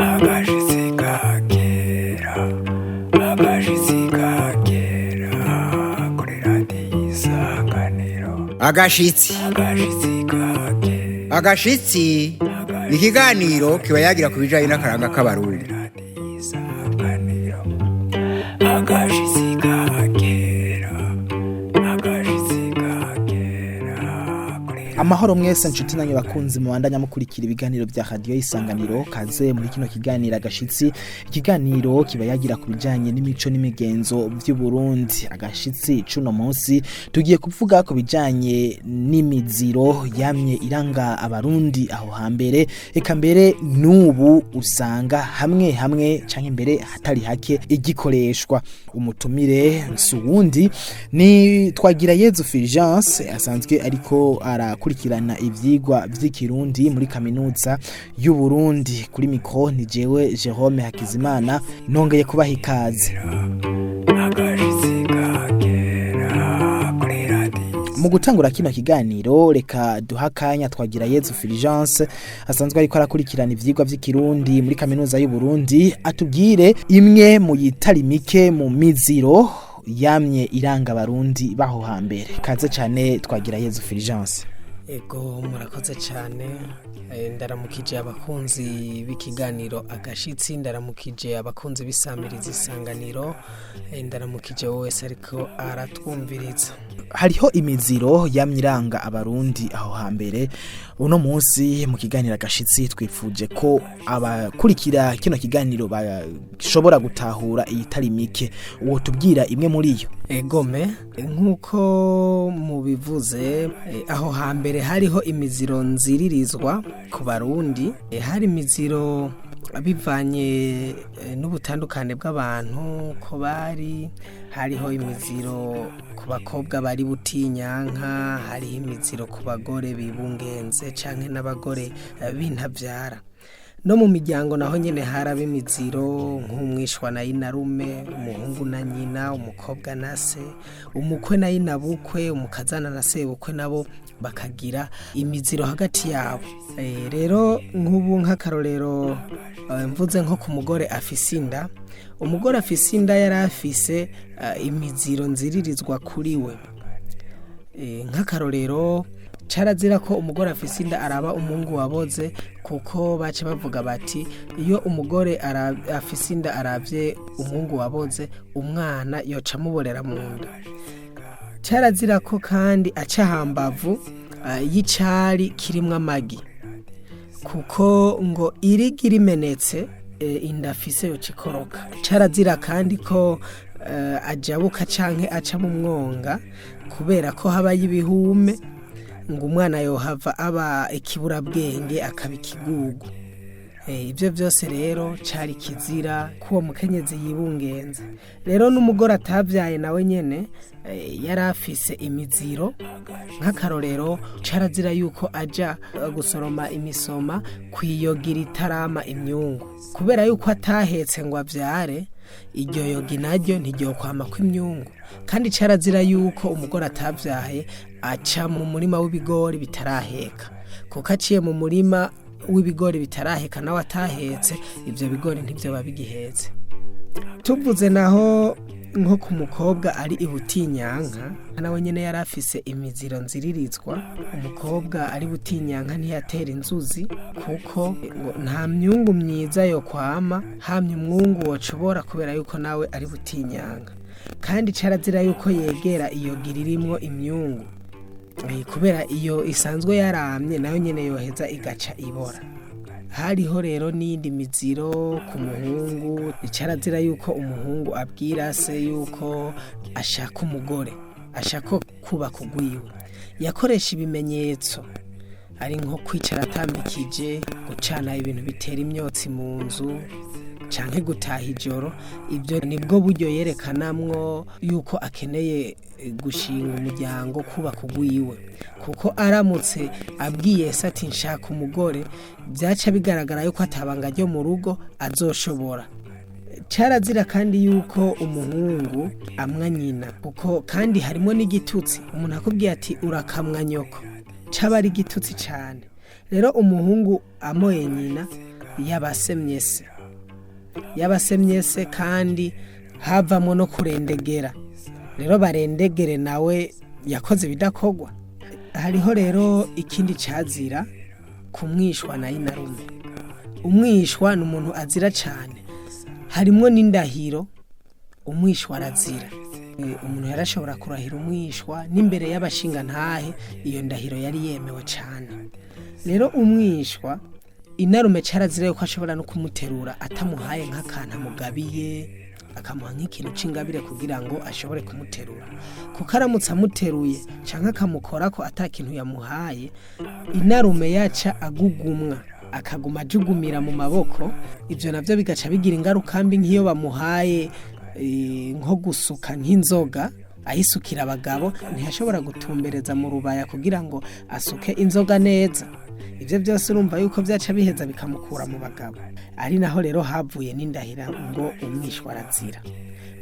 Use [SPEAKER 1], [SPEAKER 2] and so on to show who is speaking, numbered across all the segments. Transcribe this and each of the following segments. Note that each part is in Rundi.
[SPEAKER 1] Agashitsi kakera, agashitsi kakera kuri Radiyo Isanganiro.
[SPEAKER 2] Agashitsi.
[SPEAKER 1] Agashitsi kakera.
[SPEAKER 2] Agashitsi ni ikiganiro kiba yagira ku bijanye n'akaranga k'Abarundi.
[SPEAKER 1] Radiyo Isanganiro, agashitsi kakera, agashitsi kakera kuri
[SPEAKER 3] Amahoro mwese nshuti nanyu bakunzi mubandanya mukurikira ibiganiro vya Radio Isanganiro. Kaze muri kino kiganiro Agashitsi, ikiganiro kiba yagira ku bijanye n'imico n'imigenzo vy'u Burundi. Agashitsi cuno munsi tugiye kuvuga ku bijanye n'imiziro yamye iranga Abarundi aho hambere, eka mbere n'ubu usanga hamwe hamwe canke mbere hatari hake igikoreshwa. Umutumire nsuwundi ni Twagira Yezu Fulgence, asanzwe ariko arakurikirana ivyigwa vy'Ikirundi muri Kaminuza y'u Burundi. Kuri micro ni jewe Jerome Hakizimana, nongeye kubaha ikaze.
[SPEAKER 1] Agashitsi kakera kuri Radiyo.
[SPEAKER 3] Mu gutangura kino kiganiro, reka duha akanya Twagira Yezu Fulgence, asanzwe ariko arakurikirana ivyigwa vy'Ikirundi muri Kaminuza y'u Burundi, atubwire imwe mu yitari mike mu miziro yamye iranga Abarundi baho hambere. Kaze cane, Twagira Yezu Fulgence.
[SPEAKER 4] Ego, murakoze cyane. Ndaramukije abakunzi b'ikiganiro Agashitsi, ndaramukije abakunzi b'isamirizi Isanganiro, ndaramukije wowe wese ariko aratwumviriza.
[SPEAKER 3] Hariho imiziro yamye iranga Abarundi aho hambere. Uno munsi mu kiganiro Agashitsi twifuje ko abakurikira kino kiganiro bashobora gutahura iyitari mike. Uwo tubwira imwe muri yo?
[SPEAKER 4] Egome, nk'uko mubivuze, aho hambere hariho imiziro nziririzwa ku Barundi. Hari imiziro bivanye n'ubutandukane bw'abantu ko bari. Hariho imiziro ku bakobwa bari butinyanka, hariho imiziro ku bagore bibungenze canke n'abagore b'intavyara. No mu miryango naho nyene haraba imiziro, nk'umwishwa na inarume, umuhungu na nyina, umukobwa na se, umukwe na inabukwe, umukazana na sebukwe, nabo bakagira imiziro hagati yabo. Rero nk'ubu nk'akarorero, mvuze nko ku mugore afise inda. Umugore afise inda yari afise imiziro nziririzwa kuri we. Nk'akarorero, carazira ko umugore afise inda araba umungu waboze, kuko baca bavuga bati iyo umugore afise inda aravye umungu waboze, umwana yoca amuborera mu nda. Carazira ko kandi aca hambavu y'icari kirimwo amagi, kuko ngo irigi rimenetse, inda afise yoca ikoroka. Carazira kandi ko ajabuka canke aca mu mwonga, kubera ko habayo ibihume, ngo umwana yohava aba ikiburabwenge, akaba ikigugu. Ibyo byose rero cari kizira ko uwo mukenyezi yibungenze. Rero n'umugore atabyaye nawe nyene yari afise imiziro. Nk'akarorero, carazira yuko aja gusoroma imisoma kwiyogira itarama imyungu, kubera yuko atahetse ngo avyare, iryo yogi naryo ntiryokwama kw'imyungu. Kandi carazira yuko umugore atabyaye aca mu murima w'ibigori bitaraheka, kuko aciye mu murima w'ibigori bitaraheka nawe atahetse, ibyo bigori ntibyo bigihetse. Tuvuze naho nko ku mukobwa ari ibutinyanka, nawe nyine yari afise imiziro nziririzwa. Umukobwa ari butinyanka ntiyatera inzuzi, kuko ngo nta myungu myiza yo kwama hamye umwungu wocobora, kubera yuko nawe ari butinyanka. Kandi carazira yuko yegera iyo gira irimwo imyungu, kubera iyo isanzwe yaramye nayo nyene yoheza igaca ibora. Hariho rero n'iyindi miziro ku muhungu. Icarazira yuko umuhungu abwira se yuko ashaka umugore, ashaka kubaka ugwiwe. Yakoresha ibimenyetso ari nko kwicara atambikije, gucana ibintu bitera imyotsi mu nzu, canke gutaha ijoro. Ibyo nibwo buryo yerekanamwo yuko akeneye gushinga umuryango, kubaka ugwiwe, kuko aramutse abwiye se ati nshaka umugore, byaca bigaragara yuko atabanga ryo mu rugo azoshobora. Carazira kandi yuko umuhungu amwa nyina, kuko kandi harimo n'igitutsi. Umuntu akubwiye ati urakamwa nyoko, caba ari igitutsi cane. Rero umuhungu amoye nyina yabasemye se, yabasemye se, kandi havamwo no kurendegera. Rero barendegere nawe yakoze ibidakogwa. Hariho rero ikindi cazira kumwishwa na inarume. Umwishwa ni umuntu azira cane, harimwo n'indahiro. Umwishwa arazira. Umuntu yarashobora kurahira umwishwa n'imbere y'abashingantahe, iyo ndahiro yari yemewe cane. Rero umwishwa inarume carazira yuko ashobora no kumuterura atamuhaye nk'akantu amugabiye, akamuha nk'ikintu c'ingabire kugira ngo ashobore kumuterura, kuko aramutse amuteruye canke akamukorako ata kintu yamuhaye, inarume yaca agugumwa, akaguma ajugumira mu maboko. Ivyo navyo bigaca bigira ingaruka mbi, nk'iyo bamuhaye nko gusuka nk'inzoga ayisukira abagabo, ntiyashobora gutumbereza mu rubaya kugira ngo asuke inzoga neza. Ibyo byose urumva yuko byaca biheza bikamukura mu bagabo. Ari naho rero havuye n'indahira ngo umwishwa arazira.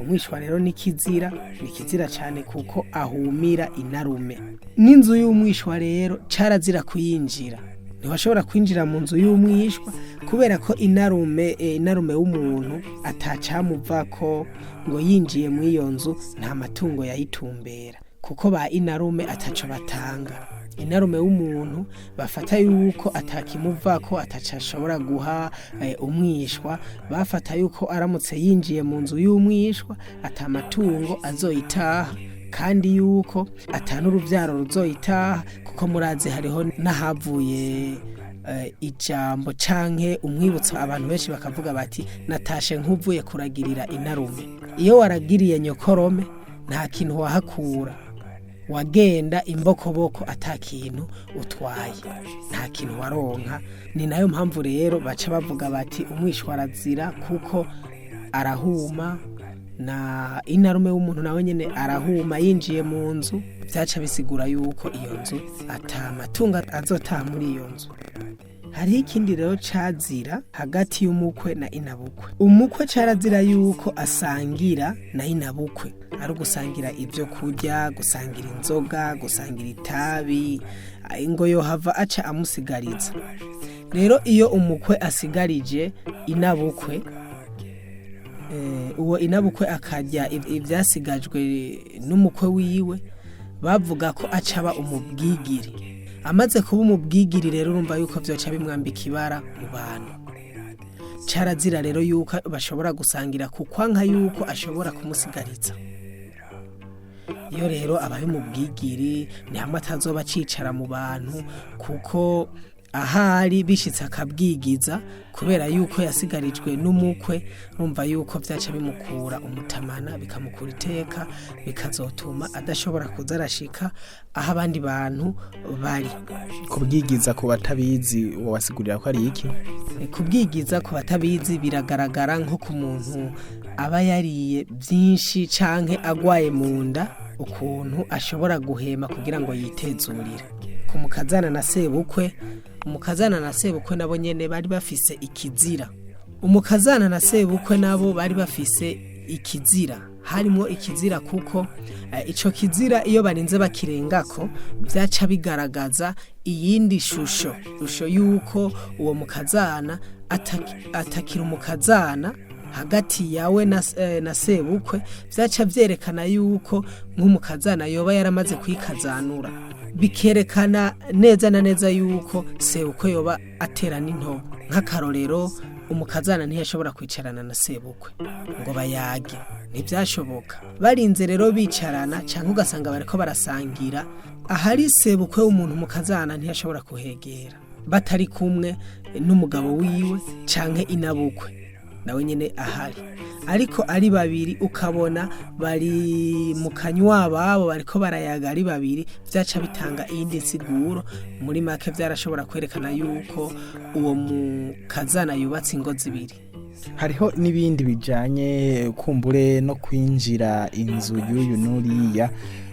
[SPEAKER 4] Umwishwa rero ni kizira, ni kizira cyane, kuko ahumira inarume. N'inzu y'umwishwa rero carazira kuyinjira, ntiwashobora kwinjira mu nzu y'umwishwa, kubera ko inarume w'umuntu atacamuvako ngo yinjiye muri iyo nzu, nta matungo yayitumbera, kuko ba inarume ataco batanga. Inarume w'umuntu bafata yuko atakimuvako, ataco ashobora guha umwishwa. Bafata yuko aramutse yinjiye mu nzu y'umwishwa atamatungo azoyitaha, kandi yuko atan'uruvyaro ruzoyitaha, kuko murazi hariho n'ahavuye ijambo canke umwibutso, abantu benshi bakavuga bati: "Natashe nk'uvuye kuragirira inarume." Iyo waragiriye nyokorome nta kintu wahakura, wagenda imbokoboko ata kintu utwaye, nta kintu waronka. Ni nayo mpamvu rero baca bavuga bati umwishwa arazira kuko arahuma, na inarume w'umuntu nawe nyene arahuma. Yinjiye mu nzu byaca bisigura yuko iyo nzu ata matungo azotaha muri iyo nzu. Hariho ikindi rero cazira hagati y'umukwe na inabukwe. Umukwe carazira yuko asangira na inabukwe, ari ugusangira ibyo kurya, gusangira inzoga, gusangira itabi, ngo yohava aca amusigariza. Rero iyo umukwe asigarije inabukwe, uwo inabukwe akarya ibyasigajwe n'umukwe wiwe, bavuga ko acaba umubwigiri. Amaze kuba umubwigiri rero, urumva yuko vyoca bimwambika ibara mu bantu. Carazira rero yuko bashobora gusangira, kukwanka yuko ashobora kumusigariza. Iyo rero abaye umubwigiri, ni hamwe atazoba acicara mu bantu, kuko ahari bishitse akabwigiza kubera yuko yasigarijwe n'umukwe, urumva yuko vyaca bimukura umutamana, bikamukura iteka, bikazotuma adashobora kuza arashika aho abandi bantu bari.
[SPEAKER 3] Kubwigiza ku batabizi wabasigurira ko ari iki?
[SPEAKER 4] Kubwigiza ku batabizi biragaragara nko ku muntu aba yariye byinshi canke agwaye mu nda, ukuntu ashobora guhema kugira ngo yitezurire. Ku mukazana na sebukwe, umukazana na sebukwe nabo nyene bari bafise ikizira. Umukazana na sebukwe nabo bari bafise ikizira, harimo ikizira, kuko ico kizira iyo barinze bakirengako byaca bigaragaza iyindi shusho yuko uwo mukazana atakira umukazana hagati yawe na sebukwe. Byaca byerekana yuko nk'umukazana yoba yaramaze kwikazanura, bikerekana neza na neza yuko sebukwe yoba atera n'intobo. Nk'akarorero, umukazana ntiyashobora kwicarana na sebukwe ngo bayage, ntibyashoboka. Barinze rero bicarana cyangwa ugasanga bariko barasangira ahari sebukwe w'umuntu, umukazana ntiyashobora kuhegera batari kumwe n'umugabo wiwe canke inabukwe nawe nyene ahari. Ariko ari babiri, ukabona bari mu kanywa babo bariko barayaga ari babiri, vyaca bitanga iyindi nsiguro. Muri make vyarashobora kwerekana yuko uwo mukazana yubatse ingo zibiri.
[SPEAKER 3] Hariho n'ibindi bijanye kumbure no kwinjira inzu y'uyu n'uriya.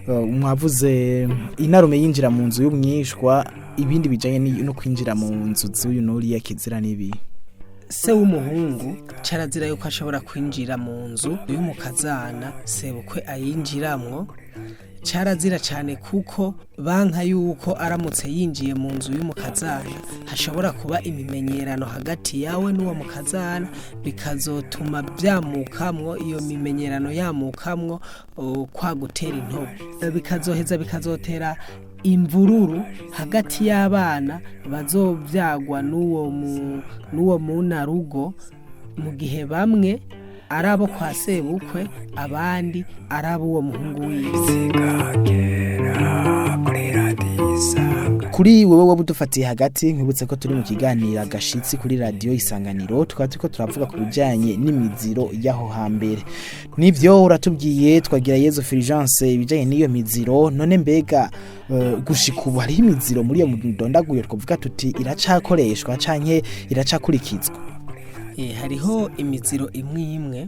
[SPEAKER 3] Mwavuze inarume yinjira mu nzu y'umwishwa, ibindi bijanye no kwinjira mu nzu z'uyu n'uriya kizira n'ibi?
[SPEAKER 4] Se w'umuhungu carazira yuko ashobora kwinjira mu nzu y'umukazana sebukwe ayinjiramwo. Carazira cyane kuko banka yuko aramutse yinjiye mu nzu y'umukazana hashobora kuba imimenyerano hagati yawe n'uwo mukazana, bikazotuma byamukamwo iyo mimenyerano yamukamwo kwa gutera intobo, bikazoheza bikazotera imvururu hagati y'abana bazovyagwa n'uwo munarugo, mu gihe bamwe ari abo kwa sebukwe abandi ari abo uwo muhungu wiwe.
[SPEAKER 1] Kera kuri radiyo Isanganiro.
[SPEAKER 3] Kuri wewe waba udufatiye hagati, nkwibutse ko turi mu kiganiro Agashitsi kuri Radiyo Isanganiro, tukaba turiko turavuga ku bijanye n'imiziro y'aho hambere. Nivyo uratubwiye, Twagira Yezu Fulgence, ibijanye n'iyo miziro. None mbega gushika ubu hariho imiziro muri iyo mudondaguye twavuga tuti iracakoreshwa canke iracakurikizwa?
[SPEAKER 4] Hariho imiziro imwe imwe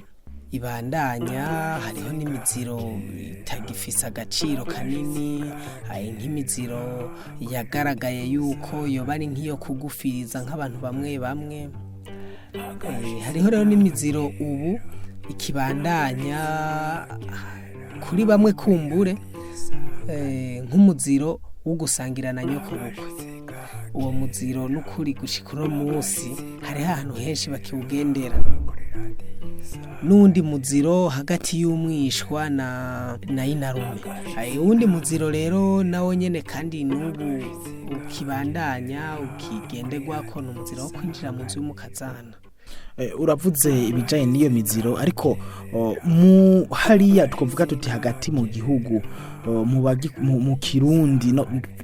[SPEAKER 4] ibandanya, hariho n'imiziro itagifise agaciro kanini. Hari nk'imiziro yagaragaye yuko yoba ari nk'iyo kugufiriza nk'abantu bamwe bamwe. Hariho rero n'imiziro ubu ikibandanya kuri bamwe kumbure, nk'umuziro wo gusangira na nyoko bukwe. Uwo muziro n'ukuri gushika uno munsi hariho ahantu henshi bakiwugendera. N'uwundi muziro hagati y'umwishwa na inarume. Hari uwundi muziro rero nawo nyene kandi n'ubu ukibandanya ukigenderwako, ni umuziro wo kwinjira mu nzu y'umukazana.
[SPEAKER 3] Uravuze ibijanye n'iyo miziro, ariko mu hariya twavuga tuti hagati mu gihugu, mu Kirundi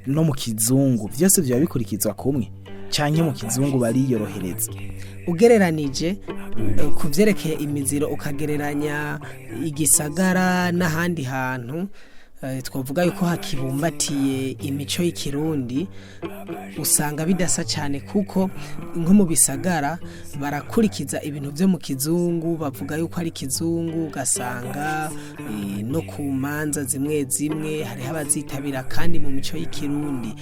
[SPEAKER 3] no mu Kizungu vyose vyoba bikurikizwa kumwe, canke mu Kizungu bariyorohereza?
[SPEAKER 4] Ugereranije ku vyerekeye imiziro, ukagereranya igisagara n'ahandi hantu twavuga yuko hakibumbatiye imico y'Ikirundi, usanga bidasa cyane, kuko nko mu bisagara barakurikiza ibintu byo mu kizungu, bavuga yuko ari kizungu, ugasanga no ku manza zimwe zimwe hariho abazitabira kandi mu mico y'Ikirundi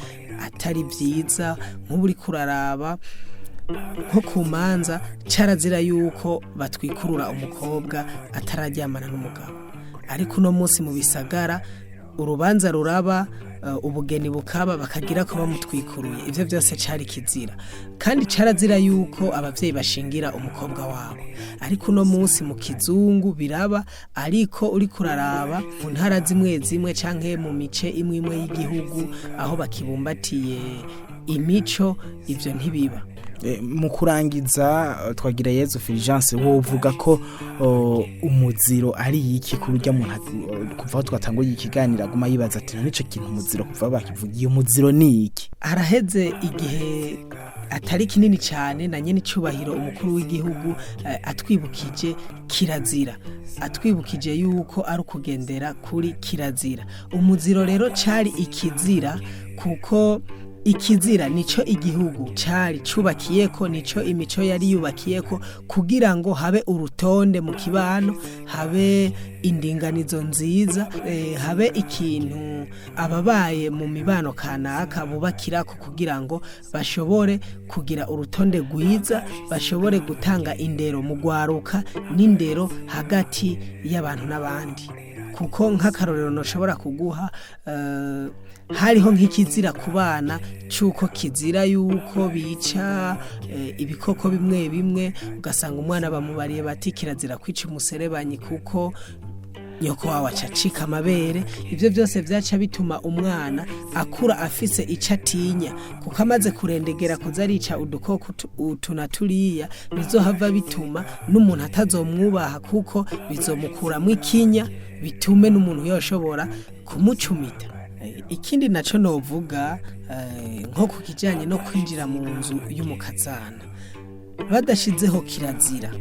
[SPEAKER 4] atari byiza. Nk'ubu uriko kuraraba nko ku manza, carazira yuko batwikurura umukobwa atararyamana n'umugabo, ariko uno munsi mu bisagara urubanza ruraba, ubugeni bukaba, bakagira ko bamutwikuruye. Ivyo byose cari kizira. Kandi carazira yuko abavyeyi bashingira umukobwa wabo, ariko uno munsi mu kizungu biraba. Ariko uri kuraraba mu ntara zimwe zimwe canke mu mice imwe imwe y'igihugu aho bakibumbatiye imico, ivyo ntibiba.
[SPEAKER 3] Mu kurangiza, Twagira Yezu Fulgence, wowe uvuga ko umuziro ari iki ku buryo umuntu kuva aho twatanguye ikiganiro aguma yibaza ati none ico kintu umuziro, kuva bakivugiye umuziro ni iki?
[SPEAKER 4] Haraheze igihe atari kinini cyane na nyene icubahiro umukuru w'igihugu atwibukije kirazira, atwibukije yuko ari ukugendera kuri kirazira. Umuziro rero cari ikizira, kuko ikizira nico igihugu cari cubakiyeko, nico imico yari yubakiyeko, kugira ngo habe urutonde mu kibano, habe indinganizo nziza, habe ikintu ababaye mu mibano kanaka bubakirako kugira ngo bashobore kugira urutonde rwiza, bashobore gutanga indero mu gwaruka n'indero hagati y'abantu n'abandi. Kuko nk'akarorero ntushobora kuguha, hariho nk'ikizira ku bana cy'uko kizira yuko bica ibikoko bimwe bimwe, ugasanga umwana bamubariye bati kirazira kwica umuserebanyi kuko nyoko wawe acacika amabere. Ibyo byose byaca bituma umwana akura afise icyo atinya, kuko amaze kurendegera kuza arica udukoko utu na turiya, bizohava bituma n'umuntu atazomwubaha, kuko bizomukuramo ikinya, bitume n'umuntu yoshobora kumucumita. Ikindi naco novuga, nko ku kijanye no kwinjira mu nzu y'umukazana, badashizeho kirazira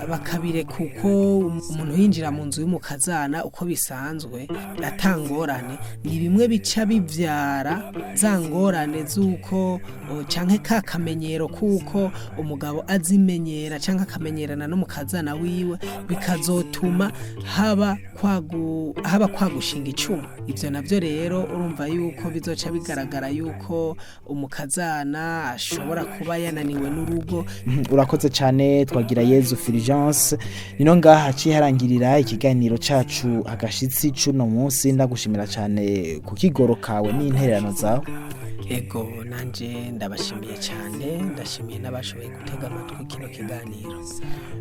[SPEAKER 4] bakabire, kuko umuntu yinjira mu nzu y'umukazana uko bisanzwe atangorane, ni bimwe bica bivyara za ngorane z'uko canke ka kamenyero, kuko umugabo azimenyera canke akamenyerana n'umukazana wiwe, bikazotuma haba kwagushinga icumu. Ivyo navyo rero urumva yuko bizoca bigaragara yuko umukazana ashobora kuba yananiwe n'urugo.
[SPEAKER 3] Urakoze cyane, Twagira Yezu Fulgence. Fulgence. Nino ngaha haciye harangirira ikiganiro cacu Agashitsi cuno munsi. Ndagushimira cyane ku kigoro kawe n'intererano zawe.
[SPEAKER 4] Ego, nanje ndabashimiye cyane, ndashimiye n'abashoboye gutega amatwi kino kiganiro.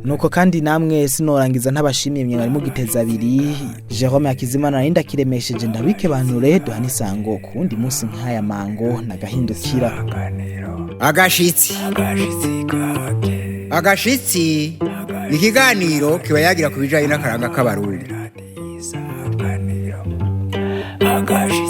[SPEAKER 3] Nuko kandi namwe sinorangiza ntabashimiye mwe bari mugiteza abiri. Jerome Hakizimana nari ndakiremesheje, ndabikebanure, duhana isango ku wundi munsi nk'aya mango nagahindukira.
[SPEAKER 2] Agashitsi, agashitsi ni ikiganiro kiba yagira ku bijyanye n'akaranga k'Abarundi.
[SPEAKER 1] Agashitsi.